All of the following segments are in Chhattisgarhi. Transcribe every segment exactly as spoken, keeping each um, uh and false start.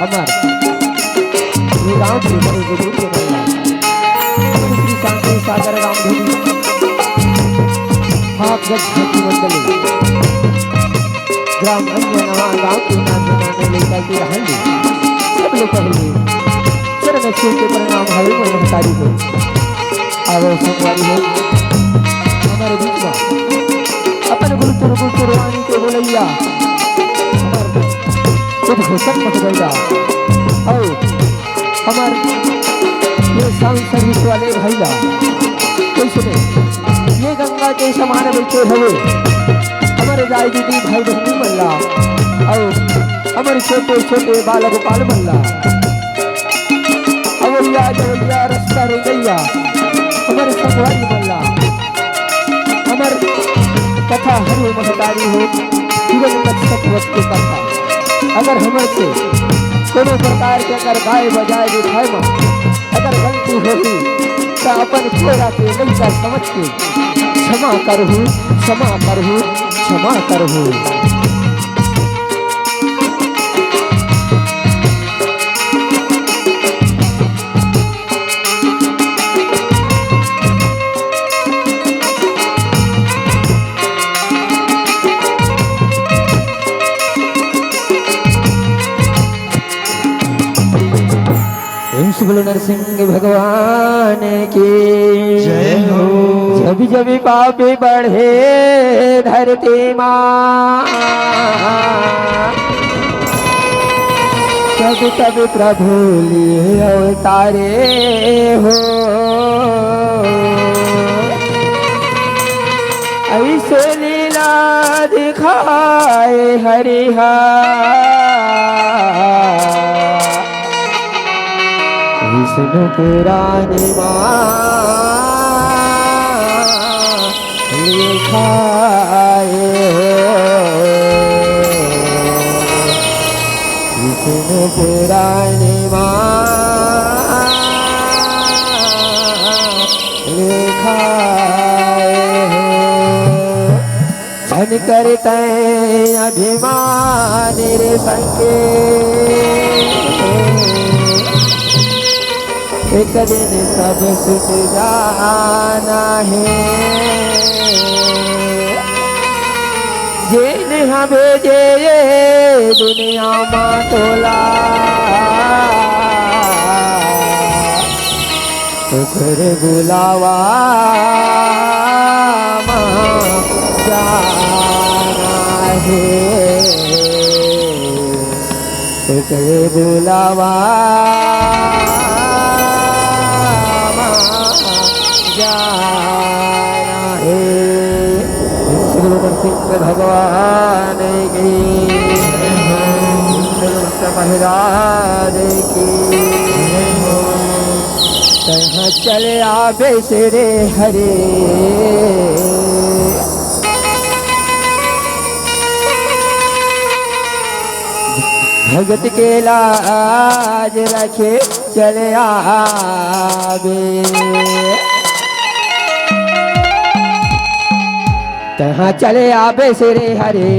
ये गांव के बड़े बुजुर्ग के नाम है। श्री शांति सागर रामधुनी, हाफगंज भक्ति मंडली, ग्राम अंजनवा, गांव के नाम जनाने लेकर के रहन दे। सब लोग पहले चरण छू के प्रणाम हवे मोर महतारी को। आवो संगवारी हो, हमर बीच में अपन गुरु गुरु गुरु वाणी के बोलैया, हमर उद्घोषक महोदया, अउ हमर ये sound service वाले भैया, कैसे ये गंगा के समान बैठे हुए हमर दाई दीदी भाई बहनी मन ला, अउ हमर छोटे छोटे बालक बाल मन ला, अवैया जवैया रस्ता रेंगैया हमर संगवारी मन ला, हमर कथा हर महतारी हो, जीवन में सतवत के कथा। अगर हमर से कोनो प्रकार के अगर गाय बजाए लिखाए में अगर गलती होही, त अपन कोरा के लइका समझ के क्षमा करहु, क्षमा करहु, क्षमा करहु। प्रेम से बोलो नरसिंह भगवान की जय हो। जब जब पापी बढ़े धरती माँ, तब तब प्रभु लिए अवतारे हो। ऐसे लीला दिखाए हरिहा। विष्णु पुराण मा लिखाए हो। विष्णु पुराण मा लिखाए हो। झन कर तैं अभिमान रे संके, एक दिन सब सुत जाना हे। जेन हा भेजे ये दुनिया मा तोला, ओकर बुलावा मा जाना हे। ओकर बुलावा मा जाना हे। श्री गुरु नरसिंह भगवान की, श्री गुरु महाराज की। तहाँ चले आबे से रे हरे, भगत के लाज रखे चले आबे। तहाँ चले आबे से रे हरे,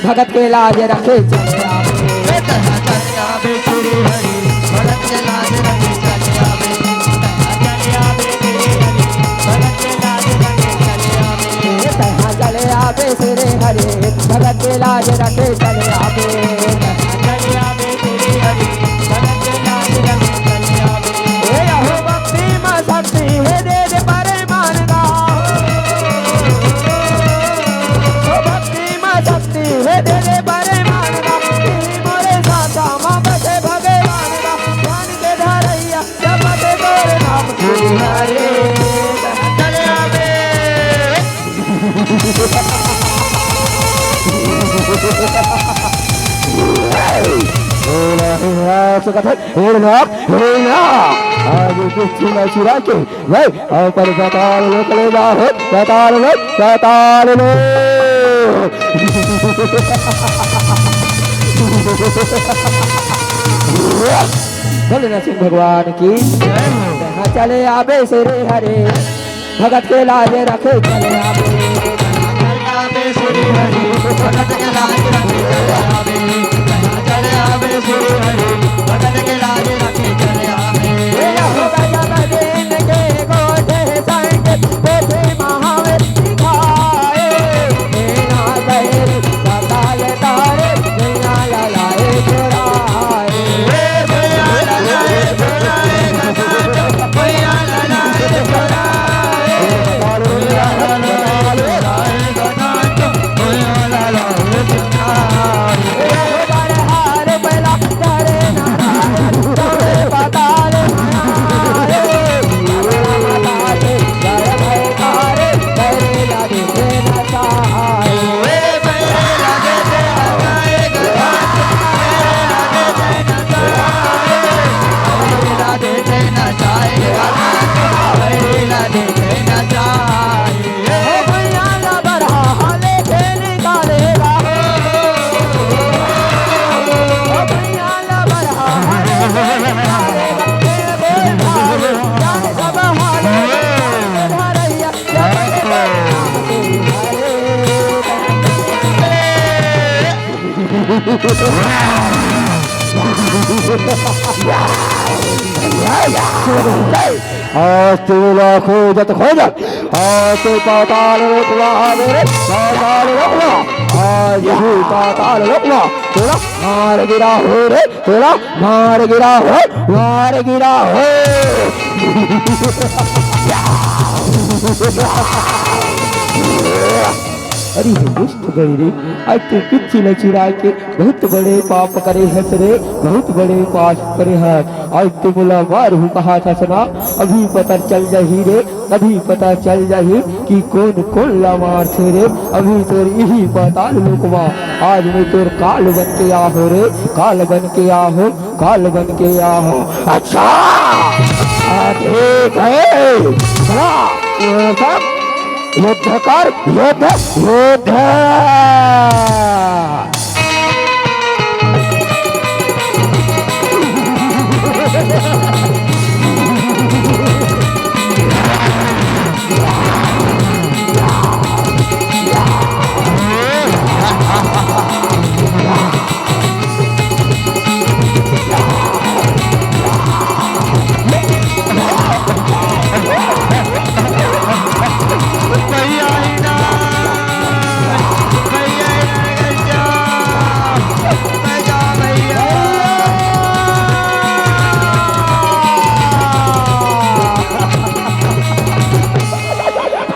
भगत के लाज रखे चले आबे। ए तहाँ चले आबे से रे हरे, भगत के लाज रखे चले आबे। तहाँ चले आबे से रे हरे, भगत के लाज रखे चले आबे। ए तहाँ चले आबे से रे हरे, भगत के लाज रखे चले आबे। तहाँ चले आबे से रे हरे, भगत के लाज रखे चले आबे। ए अहो भक्ति मा शक्ति हे दे दे परे मान गा। ओ भक्ति मा शक्ति हे दे दे परे मान गा। मोरे साचा मा बसे भगवान गा। ज्ञान के धारैया जपत तोर नाम श्री हरे। चले आबे। भोला, भोला, सुखद, भोला, भोला। आज कुछ न चुरा के भाई, अपन पाताल लोक ले जाओ, पाताल लोक, पाताल लोक। बोले नरसिंह भगवान की। जहाँ चले आबे से रे हरे, भगत के लाज रखे चले आबे। चले आबे श्री हरि, भगत के लाज रखे चले आबे। चले आबे श्री हरि, आज तेला खोजत खोजत आज ते पाताल लोकवा आ गे रे, पाताल लोकवा। आज ही पाताल लोकवा तोला मार गिरा हो रे, तोला मार गिरा हो, मार गिरा हो। अरे हे दुष्ट गई रे, आज ते पिछी ल चिरा के बहुत बड़े पाप करे हस रे, बहुत बड़े पाप करे हस। आज ते मोला मारहू कहाथस ना, अभी पता चल जाही रे, अभी पता चल जाही कि कोन कोन ला मारथे रे। अभी तोर इही पाताल लोकवा, आज मैं तोर काल बन के आहो रे, काल बन के आहो, काल बन के आहो। अच्छा, आ, ठीक है, चला, ये सब युद्ध कर, युद्ध, युद्ध।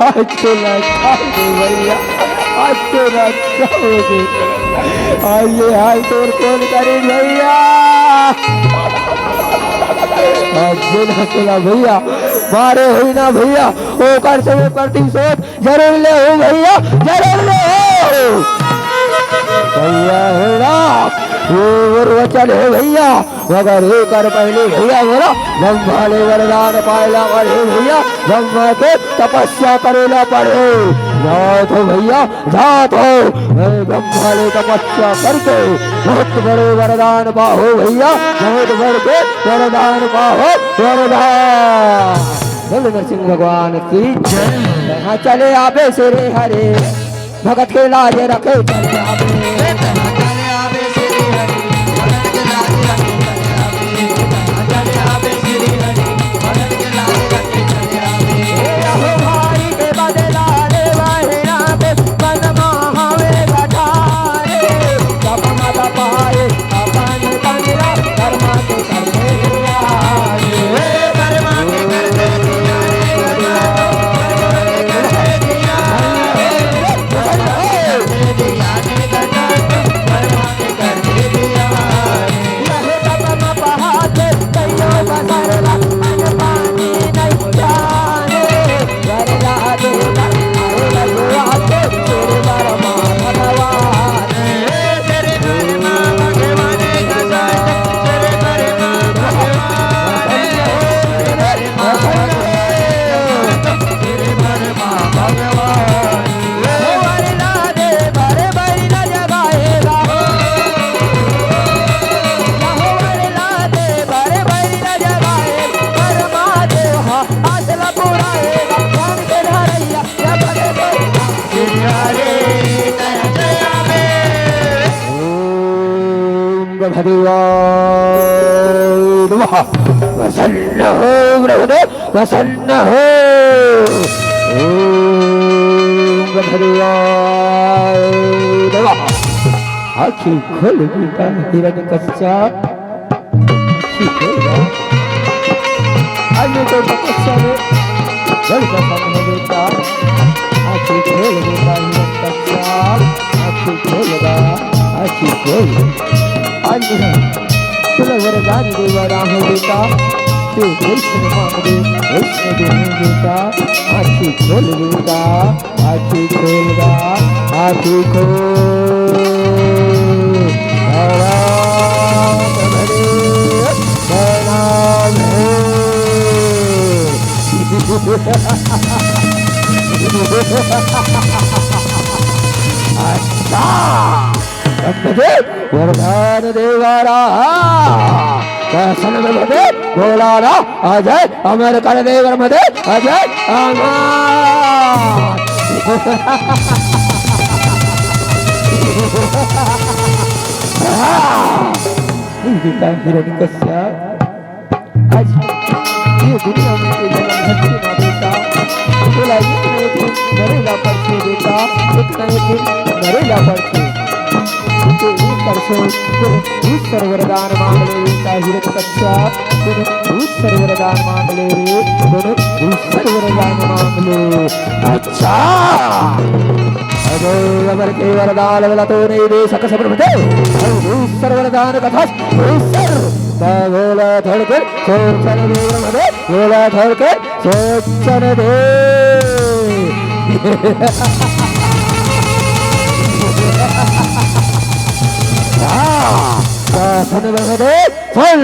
आज तो रक्षा हो गे भैया, आज तो रक्षा हो गे। आज ये हाल तोर कोन करिस भैया? आज ये ना चला भैया, मारे होही ना भैया, ओकर से वो प्रतिशोध जरूर लेहूं भैया, जरूर लेहूं। भैया हे ना, ये मोर वचन हे भैया, मगर एकर पहले भैया मोला ब्रह्मा ले वरदान पाए ला पड़े भैया, ब्रह्मा के तपस्या करे ला पड़े। जात हों भैया, जात हों, मैं ब्रह्मा ले तपस्या करके बहुत बड़े वरदान पाहूं भैया, बहुत बड़े वरदान पाहूं, वरदान। बोल नरसिंह भगवान की जय। कहाँ चले आबे श्री हरे, भगत के लाज रखे चले आबे। ओम गणपति देवाय नमः। प्रसन्न हो ब्रह्मदेव, प्रसन्न हो। ओम गणपति देवाय नमः। आँखी खोल बेटा हिरण्यकश्यप। आँखी खोल गा। अन्य तो तपस्या में जल का संग हो बेटा। आँखी खोल बेटा हिरण्यकश्यप। आँखी खोल गा। आँखी खोल। अन्य तुला वरदान देवा राहूं बेटा। तू वैष्णव मांग दे, वैष्णव दे बेटा। आँखी खोल बेटा। आँखी खोल गा, आँखी खोल। प्रणाम हे, प्रणाम हे। अच्छा, ब्रह्मदेव वरदान देवा रहा। कैसन ब्रह्मदेव बोला ना, अजय अमर कर दे ब्रह्मदेव, अजय अमर। हे बेटा हिरण्यकश्यप, आज ये दुनिया में के जन्म धरती माँ बेटा, बोला एक न एक दिन मरे ला पड़थे बेटा, एक न एक दिन मरे ला पड़थे। तो ये कर से गुरु ईश्वर वरदान मांग ले बेटा हिरण्यकश्यप, गुरु ईश्वर वरदान मांग ले रे, गुरु ईश्वर वरदान मांग ले। अच्छा। अरे अमर के वरदान वाला तो नहीं दे सक सब बते। अरे ईश्वर वरदान कथा ईश्वर। ता बोला धड़कन सोचन दे रे, बोला धड़कन सोचन दे। हाँ, शासन बगदे फल,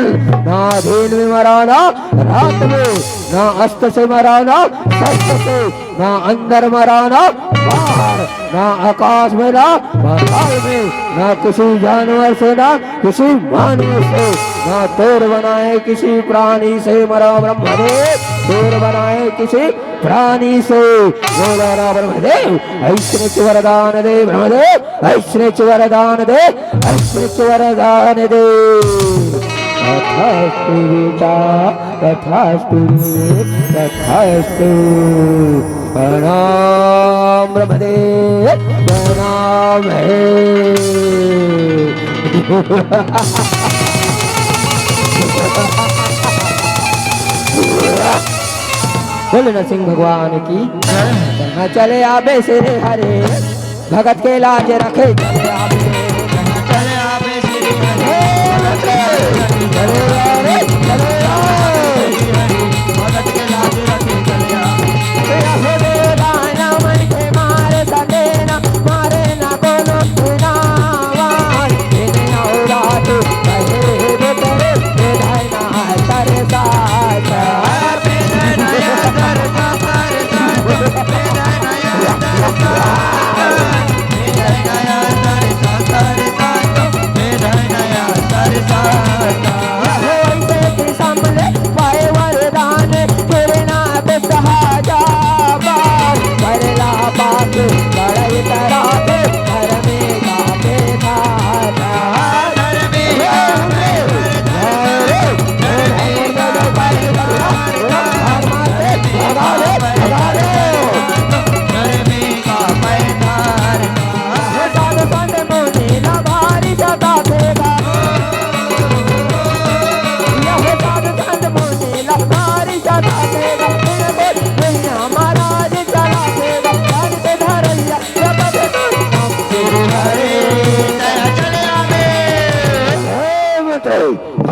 ना दिन में मराना, रात में, ना अस्त से मराना, शस्त्र से, ना अंदर मराना, बाहर, ना आकाश में, ना पाताल में, ना किसी जानवर से, ना किसी मानव से, ना तोर बनाए किसी प्राणी से, मरा ब्रह्मदेव, तोर बनाए किसी प्राणी से, बोला रा ब्रह्मदेव, ऐसने च वरदान दे ब्रह्मदेव, ऐसने च वरदान दे, ऐसने च वरदान दे। तथास्तु बेटा, तथास्तु रे, तथास्तु। प्रणाम ब्रह्मदेव, प्रणाम हे। बोले नरसिंह भगवान की। कहाँ चले आबे से रे हरे, भगत के लाज रखे चले आबे।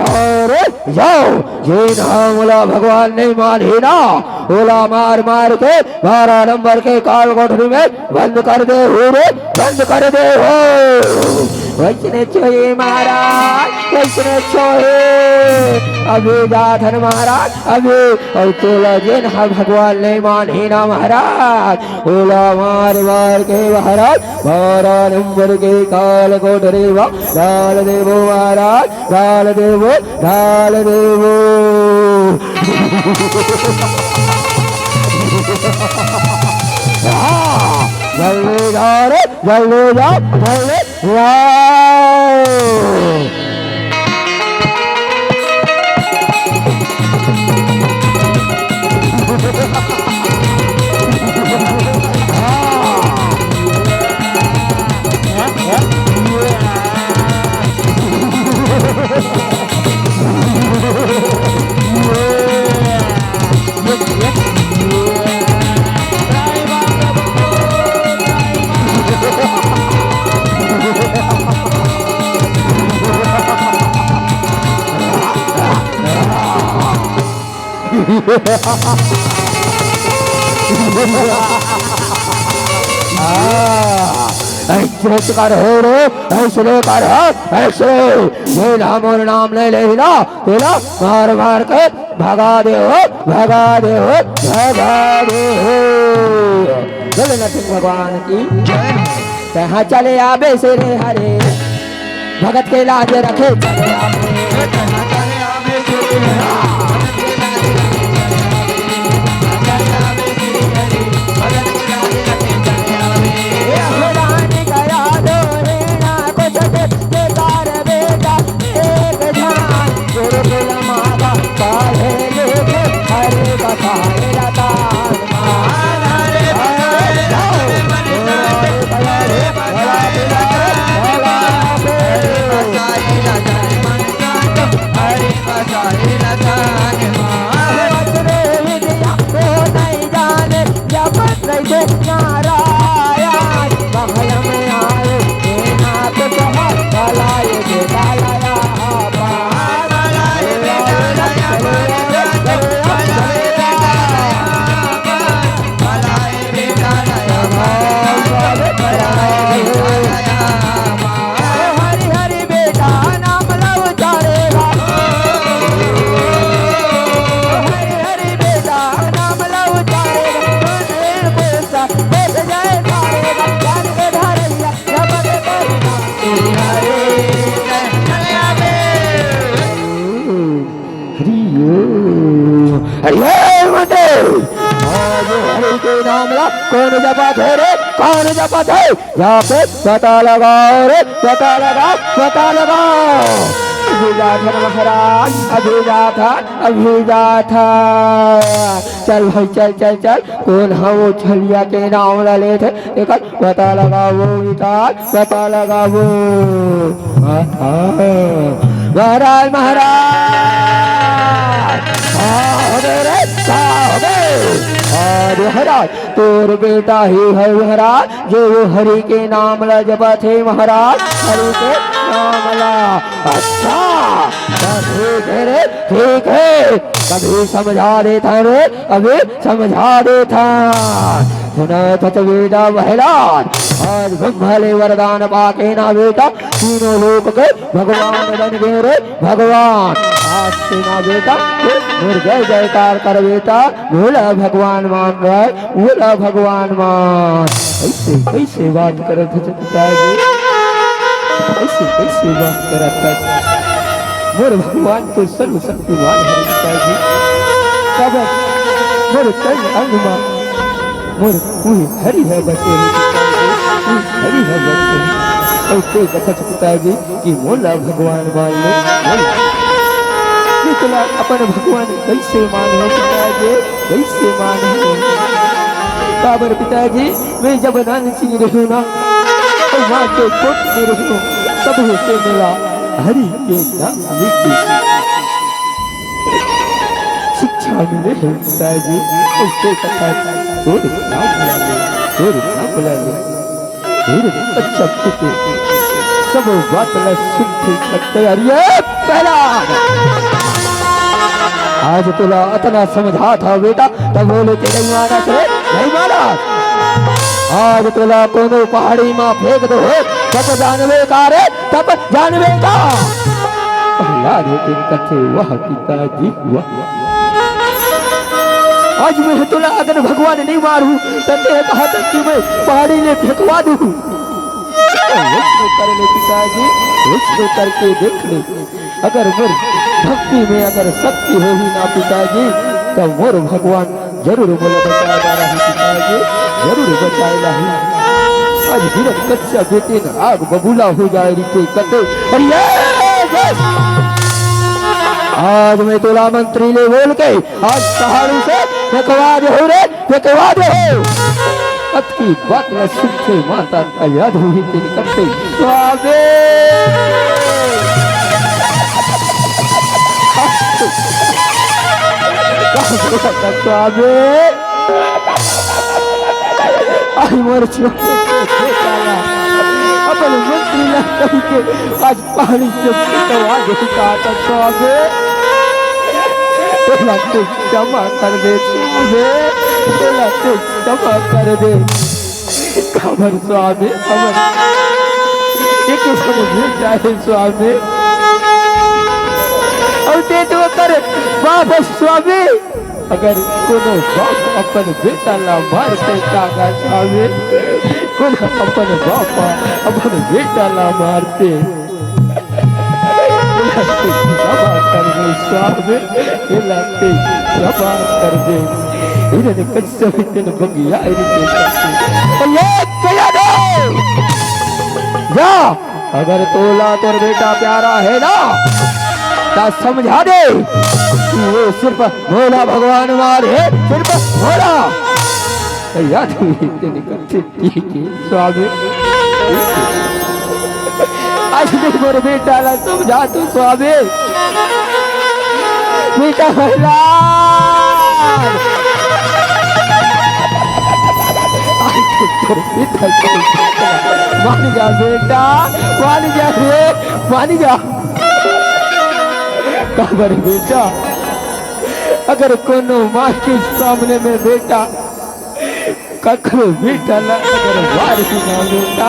अरे जाओ, जेन हा मोला भगवान नहीं मानही ना, ओला मार मार के बारह नंबर के काल कोठरी में बंद कर दे हो रे, बंद कर दे हो। वैसने छोहे महाराज, वैसने छोहे। अभी जाथन महाराज, अभी। अउ तोला जेन हा भगवान नहीं मानही ना महाराज, ओला मार मार के महाराज बारह नंबर के काल कोठरी मा डाल देबो महाराज, डाल देबो, डाल देबो। हाँ, जल्दी जा रे, जल्दी जा, जल्दी जा। ऐसने कर हो रे, ऐसने कर हो, ऐसने। ये नाम और नाम नहीं ले ना, तेरा मार मार के भगा दे हो, भगा दे हो, भगा दे हो। बोले नरसिंह भगवान की जय। कहाँ चले आबे से रे हरे, भगत के लाज रखे चले आबे। हे मंत्री, आज हरि के नाम ला कोन जपत हे रे? कोन जपत हे? जाके पता लगाओ रे, पता लगाओ, पता लगाओ। अभी जाथन महाराज, अभी जाथन, अभी जाथन। चल भाई, चल, चल, चल। कोन ह वो छलिया के नाम ला लेथे? एकर पता लगाओ, विकास, पता लगाओ। हाँ, हाँ। महाराज, महाराज। हाँ, हो गए रे, का हो गए? हाँ, महाराज, तोर बेटा ही है महाराज, जो वो हरि के नाम ला जपत हे महाराज, हरि के नाम ला। अच्छा, तो ठीक है रे, ठीक है, कभी समझा देथन रे, अभी समझा देथन। सुनत हस बेटा प्रहलाद, आज ब्रह्मा ले वरदान पाके ना बेटा, तीनों लोक के भगवान बन गए रे भगवान। आज से ना बेटा, तू मोर जय जयकार कर बेटा, भोला भगवान मान रहा है, भोला भगवान मान। ऐसे, ऐसे बात करत हस पिताजी, ऐसे, ऐसे बात करत हस। मोर भगवान तो सर्वशक्तिमान है पिताजी। कब मोर तन अंग मा मोर उही हरि ह बसे हे पिताजी, उही हरि ह बसे हे। अउ ते कथस पिताजी कि मोला भगवान मान ले, मोला। मैं तोला अपन भगवान कैसे मानहूँ पिताजी, कैसे मानहूँ? काबर पिताजी, मैं जब नानचिन रहिहूँ ना, तो माँ के कोख में रहिहूँ, तब से मोला हरि के नाम लेके शिक्षा मिले हे पिताजी, उसके कथा तोर नाम बुला ले, तोर नाम बुला ले। फिर अच्छा पुत्र सब बात ला सुनथे करथे। अरे पहला आज तोला अतना समझात हँव बेटा, तब बोले के नहीं मानस रे, नहीं मानस। आज तोला कोनो पहाड़ी मा फेंक दो हो, तब जानबे का रे, तब जानबे का। प्रहलाद हे तेन कथे, वाह पिताजी वाह। आज मैं तोला अगर भगवान नहीं मारहूँ, त तें कहत कि मैं पहाड़ी ले फेंकवा दूँ। वैसने कर ले पिताजी, वैसने करके देख ले। अगर मोर भक्ति में अगर शक्ति होही ना पिताजी, त मोर भगवान जरूर मोला बचाए वाला ही पिताजी, जरूर बचाए लाही। आज हिरण कश्यप बेटे न आग बबूला हो जाए रिते कते। अरे ये, ये। आज मैं तोला मंत्री ले बोल के आज पहाड़ी से फेंकवा दे हो रे, फेंकवा दे हो। अतकी बात न सुनते माता का याद हुई तेरी करते। स्वामी। स्वामी। आई मोर छोटे से बेटा ला। अपन मंत्री ला कह के आज पहाड़ी से फेंकवा दे का स्वामी। तेला तू क्षमा कर दे स्वामी। तेला तू क्षमा कर दे। काबर स्वामी, हमर एक समझ जाए स्वामी। अउ तें तो कर बाप स्वामी। अगर कोनो बाप अपन बेटा ला मारते कागा स्वामी, कोनो अपन बाप अपन बेटा ला मारते। एला तैं क्षमा कर दे स्वामी, एला तैं क्षमा कर दे। हिरण कश्यप तेन बगिया रिते। ये कह दे। जा, अगर तोला तोर बेटा प्यारा है ना, त समझा दे कि वो सिर्फ भोला भगवान मार है, सिर्फ भोला। याद हुई तेरी कच्ची ठीक है, स्वामी। आज भी मोर बेटा ला समझा तू, स्वामी। बेटा प्रहलाद। आज तो तोर बेटा को मान जा बेटा, मान जा रे, मान जा। काबर बेटा, अगर कोनो माँ के सामने में बेटा कखरो बेटा ला अगर वार भी ना बेटा,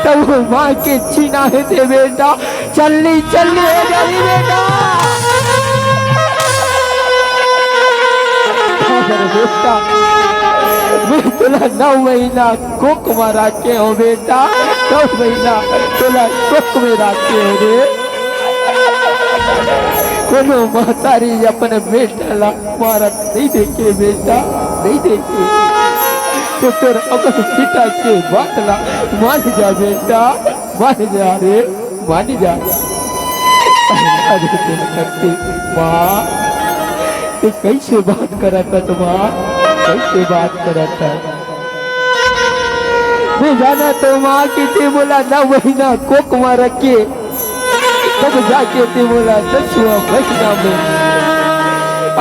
तब वो माँ के छीना हे ते बेटा, चलनी चलनी हो जाही बेटा। अगर बेटा, मैं तोला नौ महीना कोख में राखे हों बेटा, नौ महीना तोला कोख में राखे हों रे। कोनो महतारी अपन बेटा ला मारत नइ देखे बेटा, नइ देखे। त तोर अपन पिता के बात ला मान जा बेटा, मान जा रे, मान जा। अरे तेरा करते माँ, तैं कइसे बात करत हस माँ, कइसे बात करत हस? मैं जानत हँव माँ कि तैं मोला नौ महीना कोख म रख के तब जाके तैं मोला दसवाँ महीना में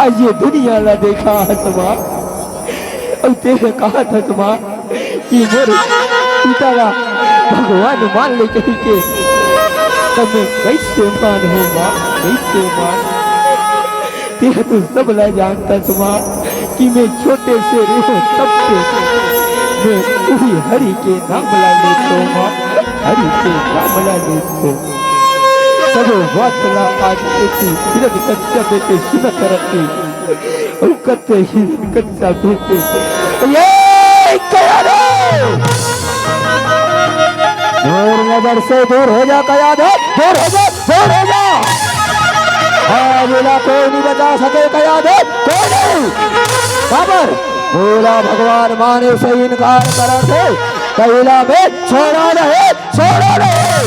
आज ये दुनिया ला देखाथस माँ। अउ तैं कहत हस माँ कि मोर पिता ला भगवान मान ले कहिके, त मैं कइसे मानहूँ माँ, कइसे मानहूँ? तैं तो सब ला जानथस माँ कि मैं छोटे से रहेंव तब से मैं उही हरि के नाम ला लेथँव माँ, हरि के नाम ला लेथँव। तब बात ला आज एती हिरन कश्यप के सुनत रथे। अउ कते हिरन कश्यप के, ये कया रे? मोर नजर से दूर हो जा कया रे, दूर हो जा। छोड़ हो जा। आज एला कोई नहीं बचा सके कया दे, कोई नहीं। काबर भोला भगवान माने से इनकार करत हे, त एला मैं छोड़ा नहीं, छोड़ा नहीं।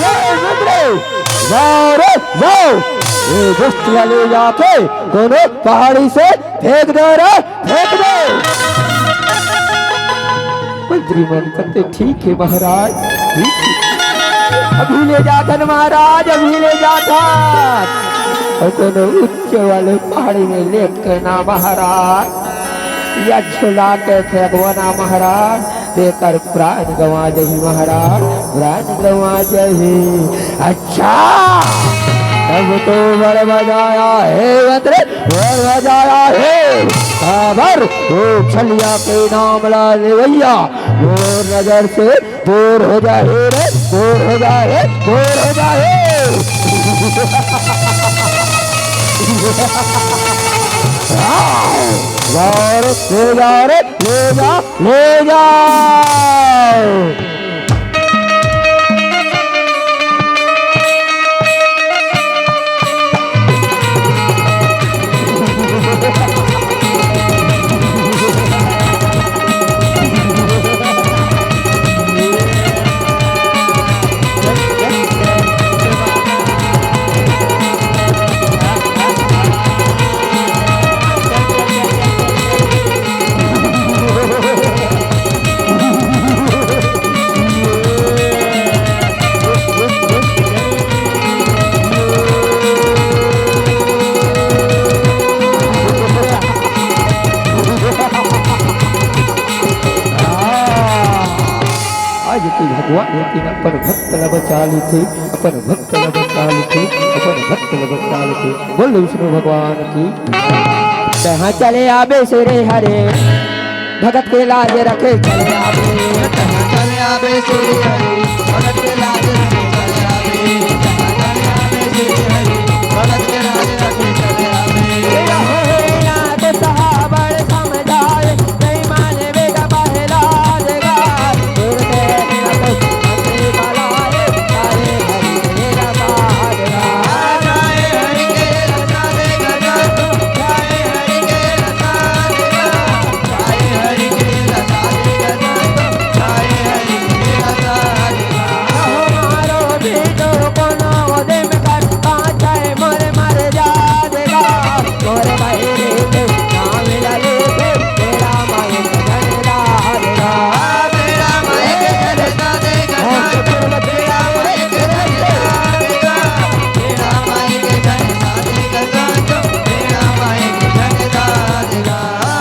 ये मित्र, जाओ रे, जाओ। ये दुष्ट ला ले जाके कोनो पहाड़ी से फेंक दे रे, फेंक दे। मंत्री मन कथे, ठीक हे महाराज, ठीक हे। अभी ले जाथन महाराज, अभी ले जाथन। अउ कोनो ऊंचे वाले पहाड़ी में लेके ना महाराज, या झुला के फेंकबो ना महाराज, तेकर प्राण गंवा जाही महाराज, प्राण गंवा जाही। अच्छा, तब तो बड़ मजा आया हे मंत्री, बड़ मजा आया हे। काबर वो छलिया के नाम ला लेवइया मोर नजर से दूर हो जाए रे, दूर हो जाए, दूर हो जाए। जाओ रे, ले जाओ रे, ले जा, ले जाओ। आज तो भगवान हे कि अपन भक्त ला बचा लेथे, अपन भक्त ला बचा लेथे, अपन भक्त ला बचा लेथे। बोल विष्णु भगवान की। कहाँ चले आबे से रे हरे, भगत के लाज रखे चले आबे। कहाँ चले आबे से रे हरे, भगत के लाज रखे चले आबे। कहाँ चले आबे से रे हरे, भगत के लाज रखे चले आबे। हे रहो हे नाथ सहाबड़ समझाए, नहीं माने बेटा पहला देगा।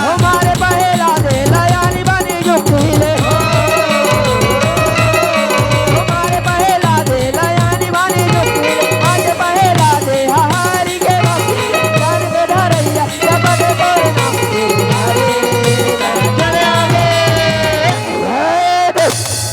हमारे पहला दे लयानी बानी जुक्ति ले। हमारे पहला दे लयानी बानी जुक्ति ले। आज पहला दे हहारी के बाकी जान के धरैया, सब के कोई ना। चले आगे।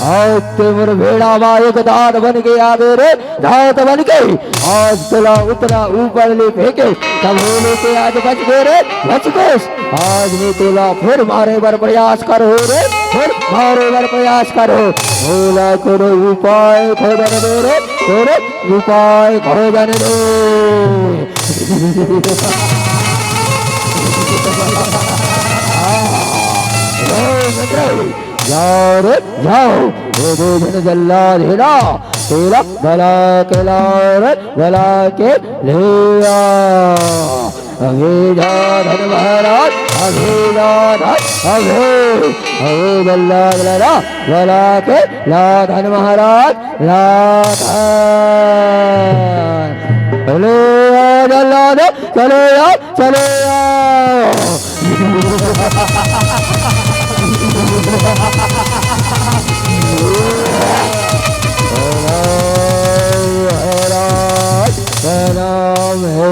आज ते मोर भेड़ा मा एक दांत बन के आगे रे। धावत बन के आज तोला उतना ऊपर ले फेंके, तब होले के आज बच गए रे, बच गए। आज मैं तोला फिर मारे बर प्रयास करहूं रे, फिर मारे बर प्रयास करहूं। मोला कोनो उपाय खोजन दे रे, कोनो उपाय खोजन दे। जाओ रे, जाओ। ये दो जन जल्लाद हे ना, तेला बला के लाओ रे, बला के ले आ। अभी जा धन महाराज, अभी जा धन, अभी, अभी जल्लाद लड़ा, लड़ा के ला धन महाराज, ला धन। चले आ जल्लाद, चले आ, चले आ। महाराज प्रणाम हे।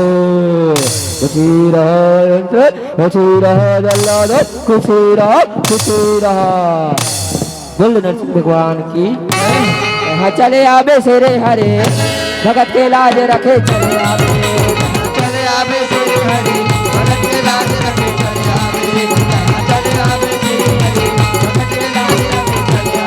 खुशी रहा, खुशी रहा, जल्लाद, खुशी रहा, खुशी रहा। बोल नरसिंह भगवान की। हाँ, चले आबे शेरे हरे, भगत के लाज रखे चले आबे। चले आबे शेरे हरे, भगत के लाज रखे चले आबे। चले आबे शेरे हरे, भगत के लाज रखे चले आबे।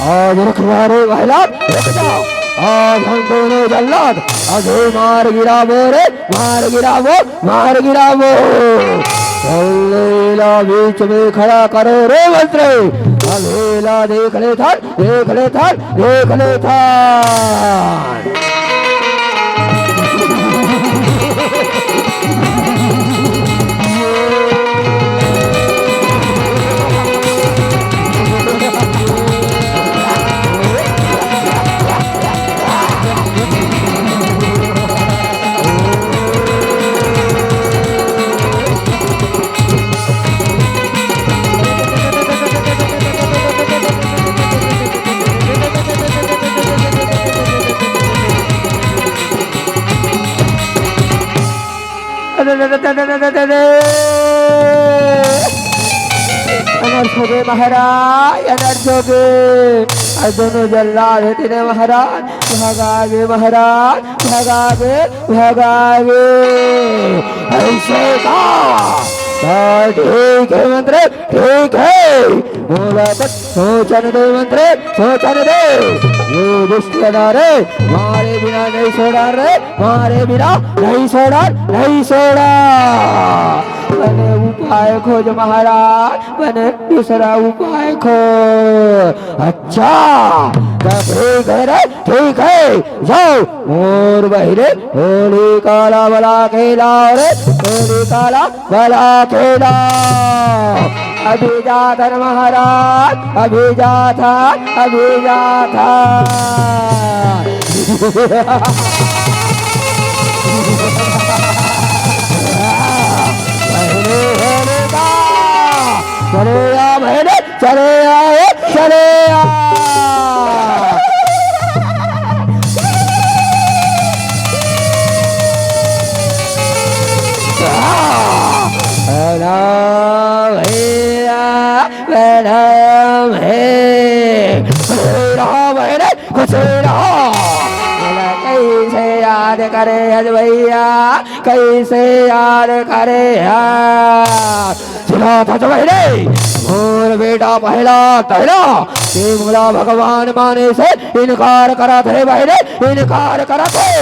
आज रुक जा रे महिला, रुक जा। आज हम दोनों जल्लाद अभी मार गिराबो रे, मार गिराबो, मार गिराबो। अल्लेला बीच में खड़ा करो रे मंत्री। अल्लेला देख ले थन, देख ले थन, देख ले थन। अरे, अरे, अरे, अरे, अरे, अरे, अरे। अनर्थ होगे महाराज, अनर्थ होगे। अउ दोनों जल्लाद हे तेने महाराज, भगा गे महाराज, भगा गे, भगा गे। अइसे का? हाँ, ठीक हे मंत्री, ठीक हे। मोला तो सोचन दे मंत्री, सोचन दे। ये दुष्ट अनारे, मारे बिना नहीं छोड़ा रे, मारे बिना नहीं छोड़ा, नहीं छोड़ा। बने उपाय खोज महाराज, बने दूसरा उपाय खोज। अच्छा, तब ठीक हे रे, ठीक हे। जाओ, मोर बहिरे, होली काला बला के लाओ रे, होली काला बला के लाओ। अभी जाथन महाराज, अभी जाथन, अभी जाथन। बहिरे होली का, चले आ बहिरे। चले आ, ए, चले आ। राम हे, राम हे। राम हे रे, कुछ रहा। बोला कैसे यार। करे हस भैया, कइसे याद करे हस? सुनत हस बहिनी, मोर बेटा प्रहलाद, तैं ला ते मोला भगवान माने से इनकार करत हे बहिनी, इनकार करत हे।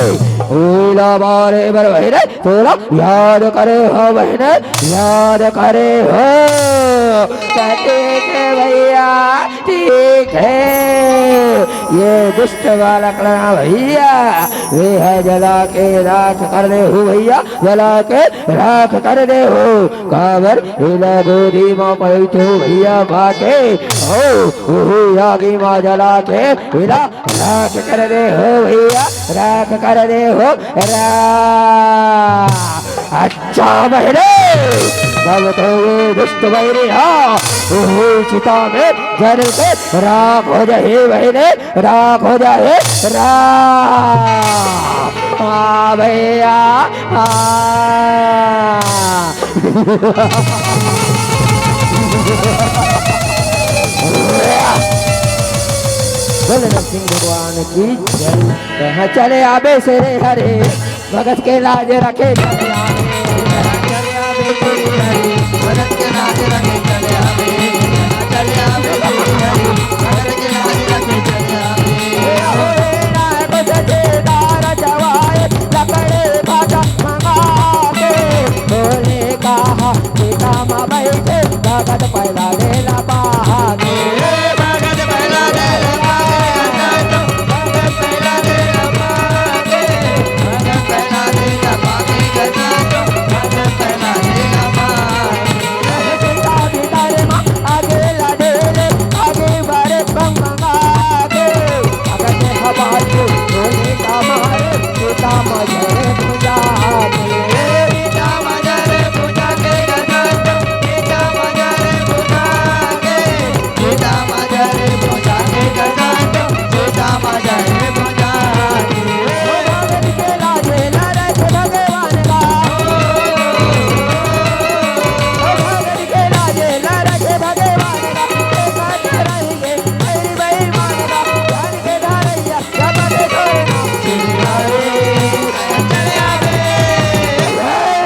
ओला मारे बर बहिनी, तोला याद करे हँव बहिनी, याद करे हँव। त ठीक हे भैया, ठीक हे। ये दुष्ट बालक ला भैया, एला जला के राख कर देहूँ भैया, जला के राख कर देहूँ। काबर एला गोदी म बइठो भैया पाके, ओ, ओही आगी म जला के एला राख कर देहूँ भैया, राख कर देहूँ। रा-, अच्छा बहिनी, तब तो ये दुष्ट बैरी ह ओही चिता में जल के राख हो जाही बहिनी, राख हो जाही। रा-, हाँ भैया, हाँ। बोले नरसिंह भगवान की जय। कहाँ चले आबे शेरे हरे, भगत के लाज रखे चले आबे।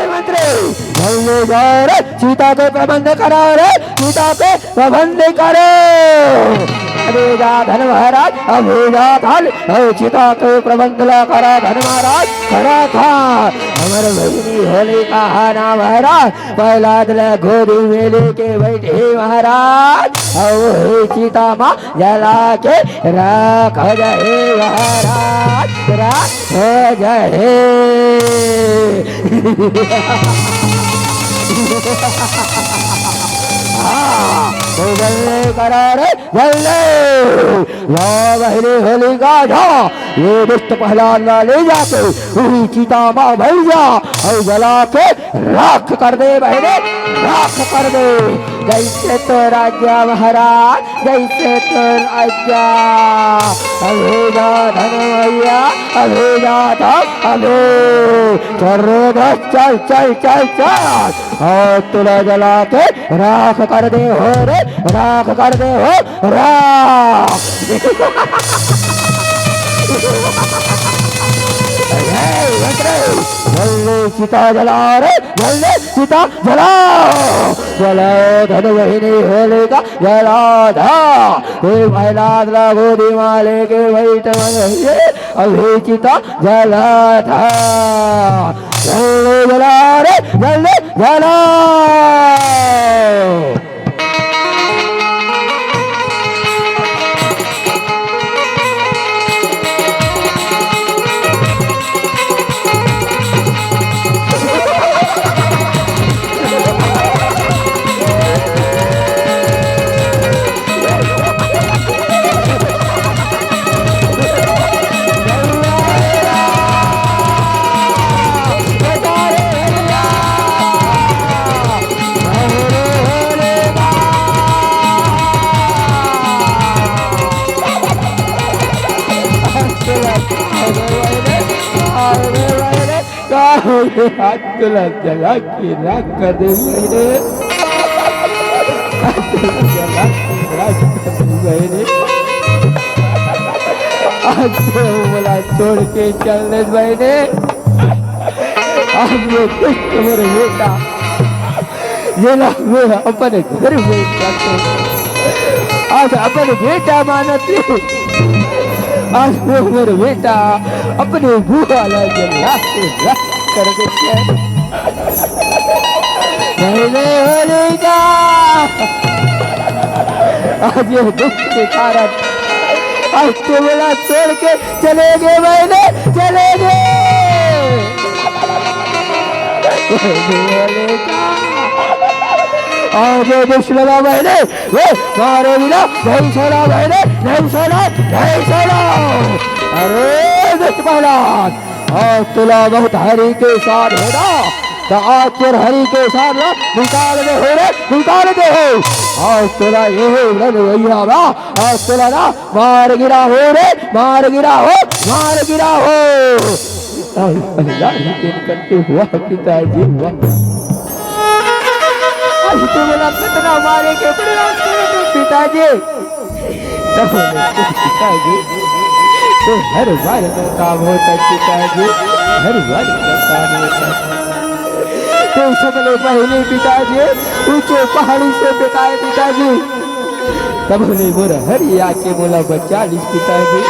मंत्री, जल्दी जाओ रे, चिता के प्रबंध कराओ रे, चिता के प्रबंध करो। अरे जा धन महाराज, अभी जा धन, अरे चिता के प्रबंध ला करा धन महाराज, करा था। हमर बहिनी होलिका हा ना महाराज, प्रहलाद ला गोदी में लेके बैठे महाराज, अउ हे चिता मा जला के राख हो जाए महाराज, राख हो जाए। हाँ, तो जल्दी करा रे, जल्दी। जा बहिनी होलिका जा, ये दुष्ट प्रहलाद ला ले जाके उही चिता मा भर जा अउ जला के राख कर दे बहिनी, राख कर दे। जैसे तो राजा महाराज, जैसे तो राजा। अभी जा धन भैया, अभी जा धन, अभी। चल रे दोस्त, चल, चल, चल, चल। अउ तुला जला के राख कर दे हो रे, राख कर दे हो, राख। जल्दी चिता जला रे, जल्दी चिता जला। जलाओ धन बहिनी होलिका जला धा। हे प्रहलाद ला गोदी मा लेके बैठ मन भैया, अभी चिता जला धा। जल्दी जला रे, जल्दी जला। का हो गे? आज तो ला जला के राख कर दे रे। आज तो ला जला के राख कर दे रे। आज तो मोला छोड़ के चल दे बहिनी। आज ये दुष्ट मोर बेटा, ये ला मैं अपन घर में रखूं। आज अपन बेटा मानत ले, आज वो मोर बेटा अपने बुआ ला जला के राख कर देथे। बहिनी होलिका, आज ये दुख के कारण आज तो मोला छोड़ के चले गे बहिनी, चले गे। बहिनी होलिका, आज ये दुख लगा बहिनी, वे मारे बिना नहीं सोना बहिनी, नहीं सोना, नहीं सोना। अरे दुष्ट प्रहलाद, आज तोला बहुत हरि के साथ हे ना, त आज तोर हरि के साथ ना निकाल दे हो रे, निकाल दे हो। आज तोला ये रणवैया ना, आज तोला ना मार गिरा हो रे, मार गिरा हो, मार गिरा हो। आज प्रहलाद ही दिन करते हुआ पिताजी हुआ। आज तो बोला कितना मारे के प्रयास करे थे पिताजी। तब बोले, "पिताजी, तो हर बार का काम होता है पिताजी, हर बार का काम होता है।" तो सबले पहले पिताजी ऊंचे पहाड़ी से फेंकाए पिताजी। तब बोले, "मोर हरि आके मोला बचा लिस पिताजी।"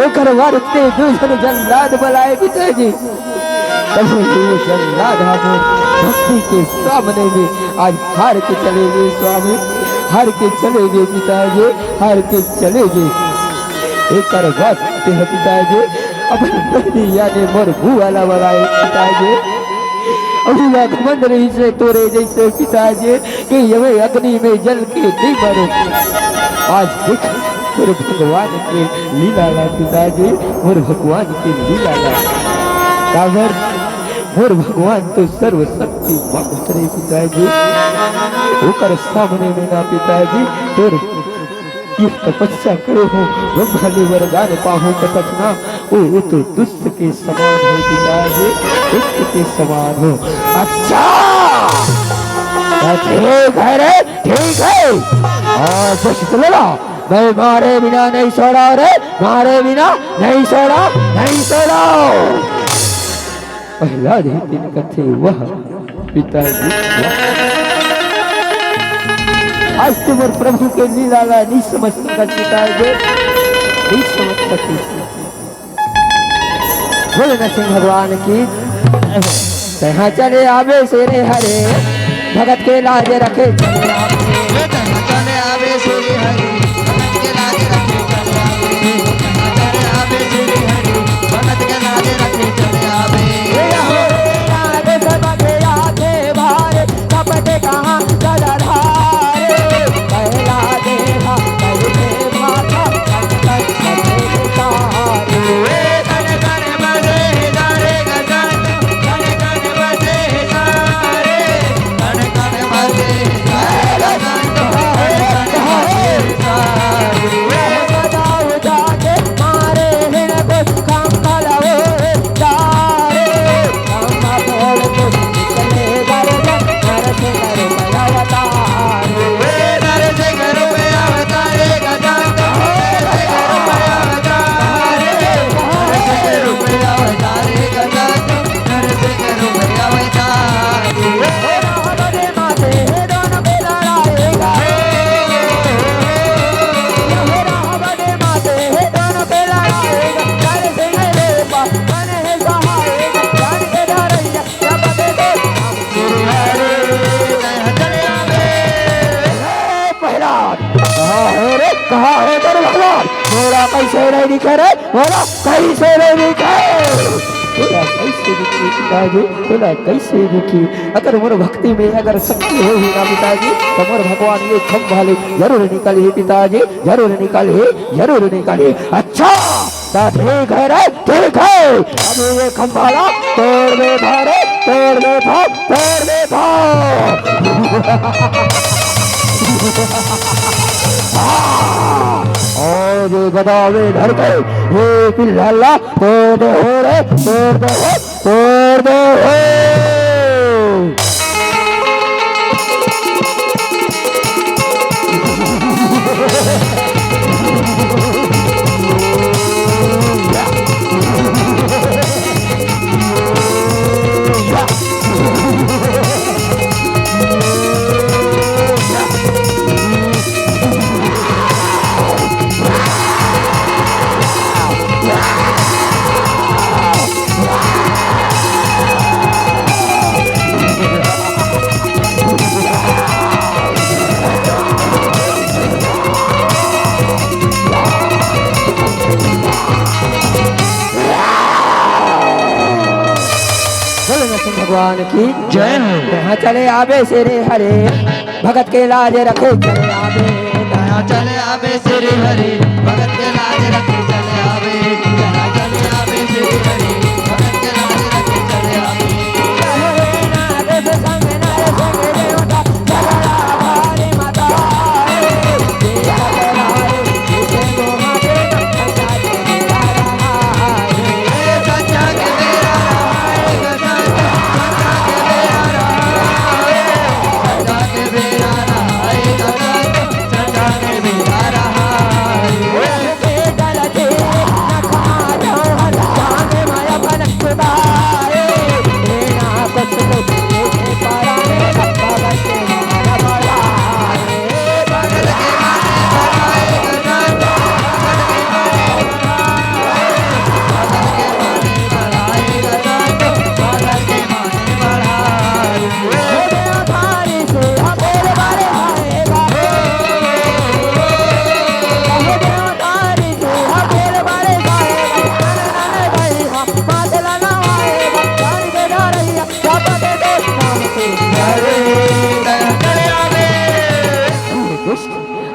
ओकर बाद ते दू झन जल्लाद बलाए पिताजी। तब वो जल्लाद हमर भक्ति के सामने में आज हार के चले गे स्वामी, हार के चले गे पिताजी, हार के चले गे। एकर बाद ते पिताजी अपन बहिनी यानी मोर बुआ ला बलाए पिताजी। अभी घमंड रहिसे तोरे जइसे पिताजी कि ये अग्नि में जल के नहीं मरो। आज देख मोर भगवान के लीला ला पिताजी, मोर भगवान के लीला ला। काबर मोर भगवान तो सर्वशक्तिमान हरे पिताजी, ओकर सामने में ना पिताजी तोर ये तपस्या करे हो, ब्रह्मा ले वरदान पाहूं कतक ना, ओ, ओ तो दुष्ट के समान हो पिताजी, दुष्ट के समान हो। अच्छा, तो ठीक है रे, ठीक है। हाँ, दुष्ट लड़ा, मैं मारे बिना नहीं छोड़ा रे, मारे बिना नहीं छोड़ा, नहीं छोड़ा। प्रहलाद ही दिन कथे, "वाह पिताजी, वाह।" आज तो मोर प्रभु के लीला ला नहीं समझ सकत पिताजी, नहीं समझ सकत। बोले नरसिंह भगवान की। तहाँ चले आवे शेरे हरे, भगत के लाज रखे चले आवे। तहाँ चले आवे शेरे हरे, भगत के लाज रखे चले आवे। तहाँ चले आवे शेरे हरे, भगत के लाज रखे चले आवे। हे हो, लाज सबके आगे भारे, कपट कहाँ जलधारे। पहला देखा, पहले माथा, तन तन तन तारे। प्रहलाद, कहाँ है रे, कहाँ है तेरे भगवान? मोला कैसे नहीं दिखे रे, मोला कैसे नहीं दिखे? तोला कैसे दिखी पिताजी, तोला कैसे दिखी? अगर मोर भक्ति में अगर शक्ति होही ना पिताजी, तो मोर भगवान ये खंभा ले जरूर निकलही पिताजी, जरूर निकलही, जरूर निकलही। अच्छा, तो ठीक है रे, ठीक है, अभी ये खंभा ला तोड़ दे था रे, तोड़ दे था, तोड़ दे था। और ये गदा में धर के ये पिल्ला ला तोड़ दे हो रे, तोड़ दे हो, तोड़ दे हो। बोलो नरसिंह भगवान की जय हो। कहाँ चले आबे श्री हरे, भगत के लाज रखे चले आबे। कहाँ चले आबे श्री हरे, भगत के लाज रखे चले आबे। कहाँ चले आबे श्री हरे, भगत के लाज रखे चले आबे।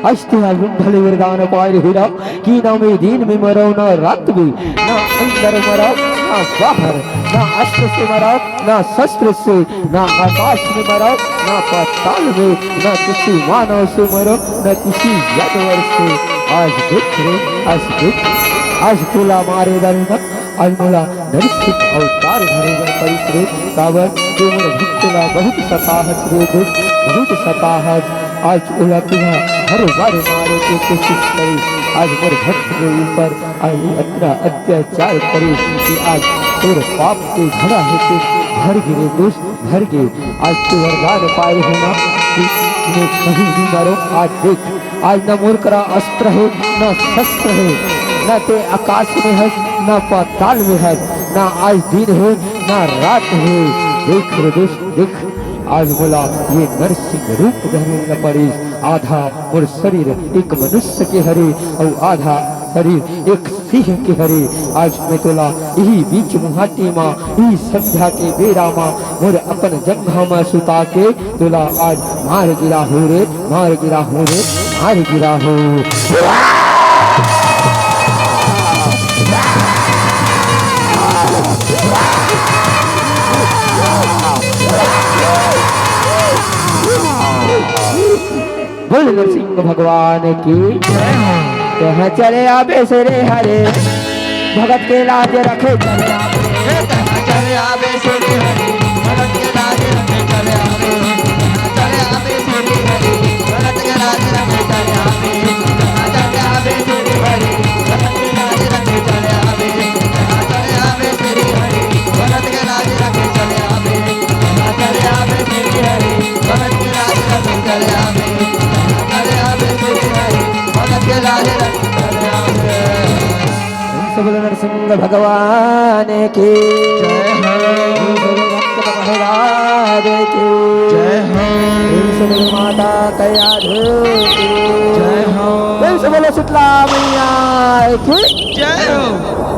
अष्ट भले वरदान पाए रहे राम, कि ना मैं दिन में मरो, ना रात में, ना अंदर मरो, ना बाहर, ना अस्त्र से मरो, ना शस्त्र से, ना आकाश में मरो, ना पाताल में, ना किसी मानव से मरो, ना किसी जानवर से। आज देख रे, आज देख, आज तोला मारे दारू ना, आज मोला नरसिंह अवतार धरे बर परिस रे। काबर तू मोर भक्त ला बहुत सताहस रे दुष्ट, बहुत सताहस। आज ओला तुहा हर बार मारे के कोशिश करे, आज मोर भक्त के ऊपर आज इतना अत्याचार करे कि आज तोर पाप के घड़ा हे ते भर गे रे दुष्ट, भर गे। आज तू वरदान पाए हो ना कि मैं कहीं भी मरो। आज देख, आज ना मोर करा अस्त्र हे, ना शस्त्र हे, ना ते आकाश में हस, ना पाताल में हस, ना आज दिन हे, ना रात हे। देख रे दुष्ट, देख, आज मोला ये नरसिंह रूप धरे ल पड़िस। आधा मोर शरीर एक मनुष्य के हरे, अउ आधा शरीर एक सिंह के हरे। आज मैं तोला इही बीच मुहाटी मा, इही संध्या के बेरा मा, मोर अपन जंघा मा सुता के तोला आज मार गिरा हो रे, मार गिरा हो रे, मार गिरा हो। बोल नरसिंह भगवान की। कहाँ चले आबे श्री हरे, भगत के लाज रखे चले आबे। कहाँ चले आबे श्री हरे, भगत के लाज रखे चले आबे। कहाँ चले आबे श्री हरे, भगत के लाज रखे चले आबे। कहाँ चले आबे श्री हरे, भगत के लाज रखे चले आबे। कहाँ चले आबे श्री हरे, भगत के लाज रखे चले आबे। कहाँ चले आबे श्री हरे, भगत के लाज रखे चले आबे। प्रेम से बोलो नरसिंह भगवान की। जय हो। प्रेम से बोलो भक्त महाराज की। जय हो। प्रेम से बोलो माता कैयाधू की। जय हो। प्रेम से बोलो शीतला मैया की। जय हो।